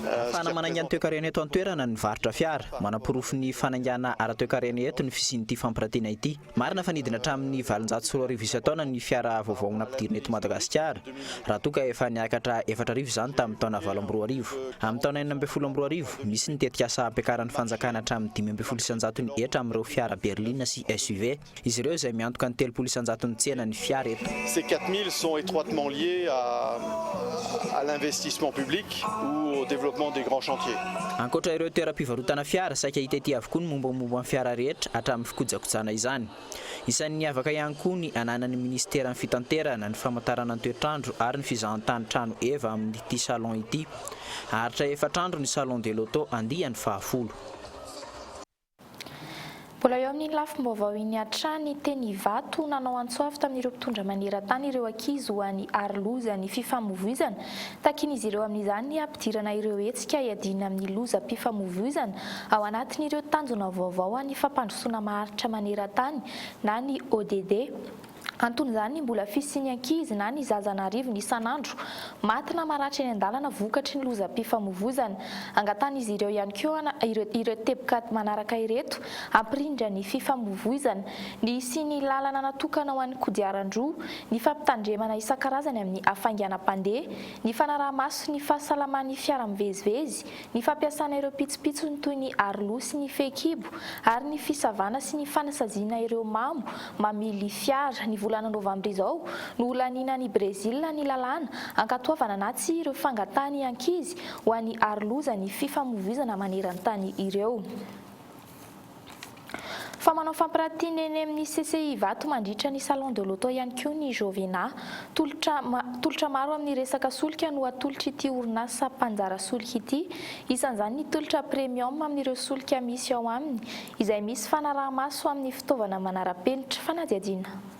Speaker 12: Ahafahana manainga ny toekarena eto an-toerana ny varotra fiara. Manaporofo ny fanaingana ara-toekarena eto ny fisian'ity fampiratiana ity. Marina fa nidina hatramin'ny 2800 isan-taona ny fiara vaovao nampidirina eto Madagasikara, raha toa ka efa niakatra 4000 izany tamin'ny taona 2008. Amin'ny taona 2016, misy ny tetikasa hampiakaran'ny fanjakana hatramin'ny 15% ny hetra amin'ireo fiara berline sy SUV. Izy ireo izay miantoka ny 30 isan-jaton'ny tsenan'ny fiara eto.
Speaker 2: Ces 4000 sont étroitement liés à à l'investissement public ou au développement des grands chantiers.
Speaker 12: Ankoatra ireo toeram-pivarotana fiara, saika hita ety avokoa ny mombamomba ny fiara rehetra, hatramin'ny fikojakojana izany. Isan'ny niavaka ihany koa ny ananan'ny minisiteran'ny Fitanterana, ny famantarana ny toetr'andro ary ny fizahantany trano heva amin'ity salon ity. Haharitra efatra andro ny Salon de l'auto andiany fahafolo.
Speaker 11: Mbola eo amin'iny lafim-baovao iny hatrany, teny Ivato, nanao antso avo tamin'ireo mpitondra maneran-tany ireo ankizy ho an'ny aroloza ny fifamoivoizana. Takian'izy ireo amin'izany ny hampidirana ireo hetsika hiadiana amin'ny lozam-pifamoivoizana ao anatin'ireo tanjona vaovao an'ny fampandrosoana maharitra maneran-tany na ny ODD. Anton'izany ny mbola fisian'ny ankizy na ny zaza an'arivony isan'andro maty na maratra eny an-dalana vokatry ny lozam-pifamoivoizana. Angatahan'izy ireo ihany koa ireo ireo teboka manaraka ireto hampirindra ny fifamoivoizana, ny hisian'ny lalana natokana ho an'ny kodiaran-droa, ny fampitandremana isan-karazany amin'ny hafainganam-pandeha, ny fanaraha-maso ny fahasalaman'ny fiara mivezivezy, ny fampiasana ireo pitsopitsony toy ny aroloha sy ny fehikibo ary ny fisavana sy ny fanasaziana ireo mamo mamily fiara. Ny volana novambra izao no holaniana any Brezila ny lalàna ankatoavana na tsia ireo fangatahan'ny ankizy ho an'ny aroloza ny fifamoivoizana maneran-tany ireo. Fa manao fampiratiana eny amin'ny CCI Ivato mandritra ny Salon de l'auto ihany koa ny Jovena. Tolotra tolotra maro amin'ny resaka solika no atolotr'ity orinasa mpanjara solika ity. Isan'izany ny tolotra premium amin'ireo solika misy ao aminy, izay misy fanaraha-maso amin'ny fitaovana manara-penitra. Fanadihadiana.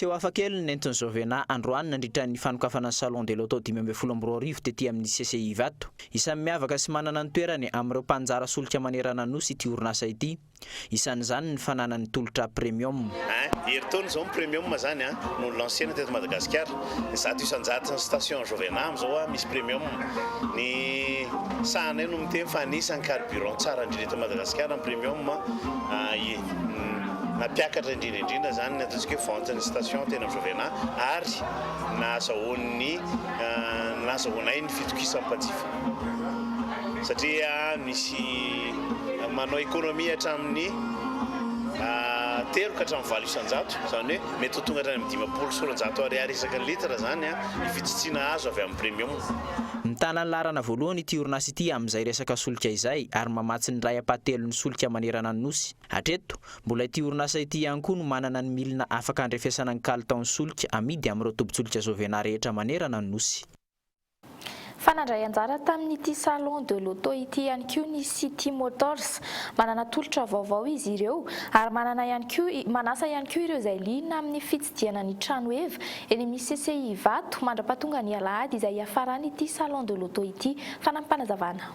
Speaker 12: Seho hafakely no nentin'i Jovena androany nandritra ny fanokafana ny Salon de l'Auto 2015 tety amin'ny CCI Ivato. Isan'ny miavaka sy manana ny toerany amin'ireo mpaninjara solika manerana ny Nosy ity orinasa ity. Isan'izany ny fananany tolotra premium.
Speaker 1: Ein, herintaona izao ny premium izany an, no ni-lancer-na teto Madagasikara. 100% ny station Jovena amin'izao an, misy premium. Ny sahanay no miteny fa anisan'ny carburant tsara indrindra eto Madagasikara ny premium an, nampiakatra indrindra indrindra izany ny ataontsika hoe vente ny station teny amin'ny Jovena ary nahazahoan'ny nahazahoanay ny fitokisan'ny mpanjifa satria misy manao économie hatramin'ny telo ka hatramin'ny 8%, izany hoe mety ho tonga hatrany amin'ny 250 ariary isaky ny litre izany ny fitsitsiana azo avy amin'ny premium.
Speaker 12: Mitana ny laharana voalohany ity orinasa ity amin'izay resaka solika izay ary mamatsy ny iray ampahatelon'ny solika manerana ny Nosy. Hatreto, mbola ity orinasa ity ihany koa no manana ny milina afaka handrefesana ny kalitaon'ny solika amidy amin'ireo tobin-tsolika Jovena rehetra manerana ny Nosy.
Speaker 11: Fa nandray anjara tamin'ity Salon de l'auto ity ihany koa ny City Motors. Manana tolotra vaovao izy ireo ary manana ihany koa manasa ihany koa ireo izay liana amin'ny fitsidihana ny trano heva eny amin'ny CCI Ivato mandra-pahatonga ny alahady izay hiafaran'ity Salon de l'auto ity. Fanampim-panazavana.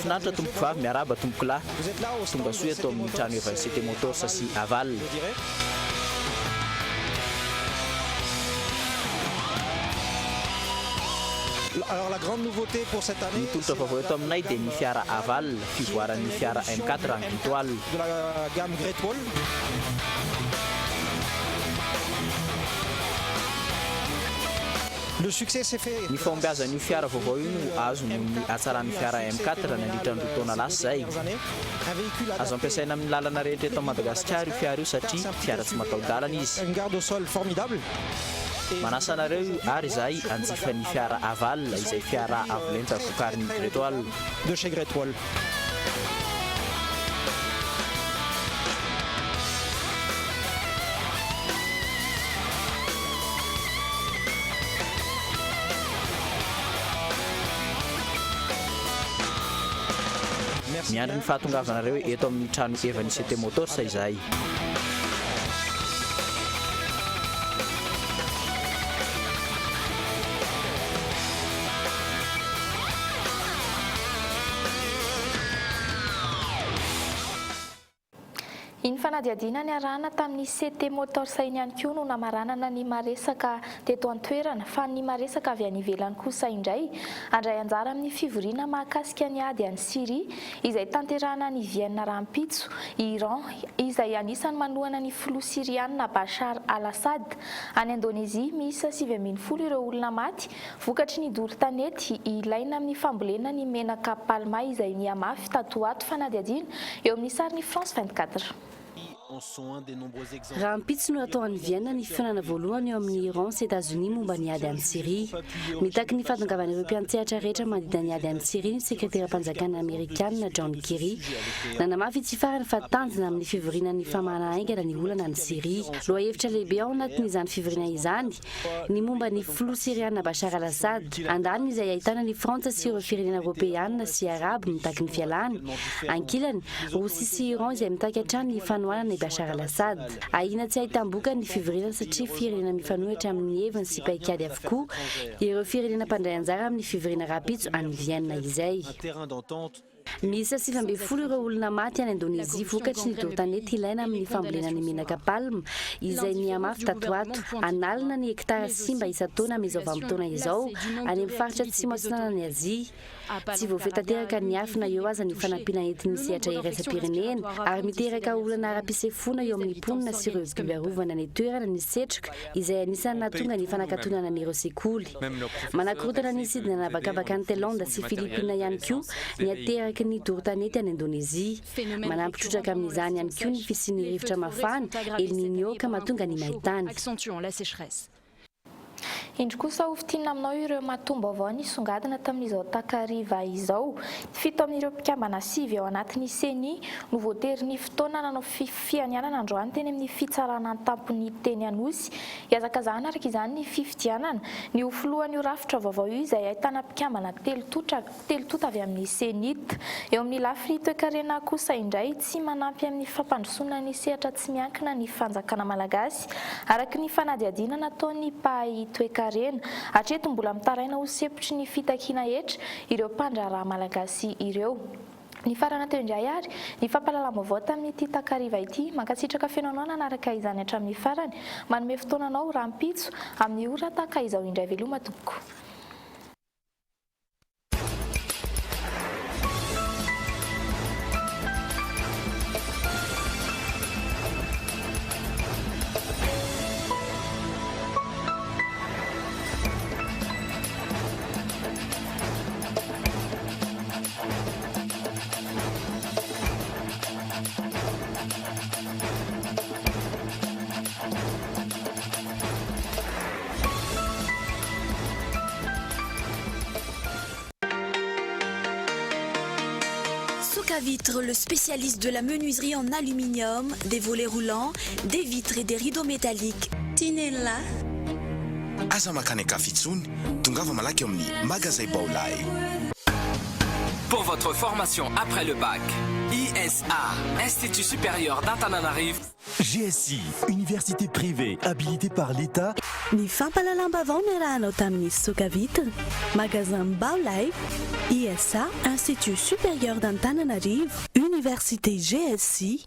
Speaker 12: Finaritra tompoko vavy, miarahaba tompoko lahy. Tonga soa eto amin'ny trano evan'ny CT Motors sy Aval. Ny tolotra vaovao eto aminay dia ny fiara Haval, fivoaran'ny fiara M4 Great Wall. Ny fahombiazan'io fiara vaovao io no azo noho ny hatsaran'ny fiara M4 nandritra ny roa taona lasa izay. Azo ampiasaina amin'ny lalana rehetra eto Madagasikara io fiara io satria fiara tsy mataho-dalana izy. Manasa anareo ary izahay hanjifa ny fiara Haval izay fiara avo lenta vokarin'ny Great Wall. Miandry ny fahatongavanareo eto amin'ny trano evan'ny CT Motors izahay.
Speaker 11: Iny fanadihadiana niarahana tamin'ny CT Motors iny ihany koa no namaranana ny maresaka teto an-toerana, fa ny maresaka avy any ivelany kosa indray handray anjara amin'ny fivoriana mahakasika ny ady any Syria izay tanterahana any Vienne rahampitso i Iran izay anisan'ny manohana ny filoha Syriana Bashar al-Assad. Any Indonezia, miisa 19 ireo olona maty vokatry ny doro tanety ilaina amin'ny fambolena ny menaka palma izay nihamafy tato ho ato fanadihadiana eo amin'ny sarin'ny France 24.
Speaker 8: Rahampitso no hatao any Vienne ny fihaonana voalohany eo amin'i Iran sy Etazonia momba ny ady any Syria. Mitaky ny fahatongavan'ireo mpiantsehatra rehetra manodidina ny ady any Syria ny sekreteram-panjakana amerikanina John Kerry. Nanamafy itsy farany fa tanjona amin'ny fivoriana ny famahana haingana ny olana any Syria. Lohahevitra lehibe ao anatin'izany fivoriana izany ny momba ny filoha Syriana Bashar al-Assad. Andaniny izay ahitana ny Frantsa sy ireo firenena Eoropeana sy Arabo mitaky ny fialany. Ankilany, Rosia sy Iran izay mitaky hatrany ny fanohanana i Bashar al-Assad. Ahiana tsy ahitam-bokany ny fivoriana satria firenena mifanohitra amin'ny heviny sy paikady avokoa ireo firenena mpandray anjara amin'ny fivoriana rahampitso any Vienne izay. Miisa 19 ireo olona maty any Indonezia vokatry ny doro tanety ilaina amin'ny fambolena ny menaka palma, izay nihamafy tato ho ato. An'alina ny hektara simba isan-taona amin'izao vanim-potoana izao any amin'ny faritra atsimo atsinanan'i Azia. Tsy voafehy tanteraka ny afo na eo aza ny fanampiana entin'ny sehatra iraisam-pirenena, ary miteraka olana ara-pisefoana eo amin'ny mponina sy ireo biby arovana any an-toerana ny setroka izay anisan'ny nahatonga ny fanakatonana an'ireo sekoly. Manakorontana ny sidina an'habakabaka any Thailande sy Filipina ihany koa ny ateraky ny doro tanety any Indonezia. Manampy trotraka amin'izany ihany koa ny fisian'ny rivotra mafana, El Niño, ka mahatonga ny maintany.
Speaker 11: Indro kosa ho fintinina aminao ireo matoam-baovao nisongadina tamin'izao takariva izao. Fito amin'ireo mpikambana sivy ao anatin'ny Ceni no voatery ny fotoana nanao fianianana androany teny amin'ny fitsarana an-tampony teny Anosy. Hihazakazahana araka izany ny fifidianana ny ho filohan'io rafitra vaovao io izay ahitana mpikambana telo totra telo tonta avy amin'ny Cenit. Eo amin'ny lafiny toekarena kosa indray, tsy manampy amin'ny fampandrosoana ny sehatra tsy miankina ny fanjakana malagasy, araka ny fanadihadiana nataon'ny mpahay toekarena. Hatreto mbola mitaraina ho sempotry ny fitakiana hetra ireo mpandraharaha malagasy ireo. Nifarana teo indray ary ny fampahalalam-baovao tamin'ity takariva ity. Mankasitraka feno anao nanaraka izany hatramin'ny farany. Manome fotoana anao rahampitso amin'ny ora tahaka izao indray. Veloma tompoko.
Speaker 6: Soca Vitre, le spécialiste de la menuiserie en aluminium, des volets roulants, des vitres et des rideaux métalliques. Tinella.
Speaker 9: Aza makany an-kafa intsony, tongava malaky eo amin'ny magazay Baolay.
Speaker 10: Pour votre formation après le bac, ISA, Institut supérieur d'Antananarivo.
Speaker 14: GSI, université privée habilitée par l'État.
Speaker 15: Ny fampahalalam-baovao niarahanao tamin'ny Soca Vitre, magasin Baolay, ISA, Institut supérieur d'Antananarivo, Université GSI.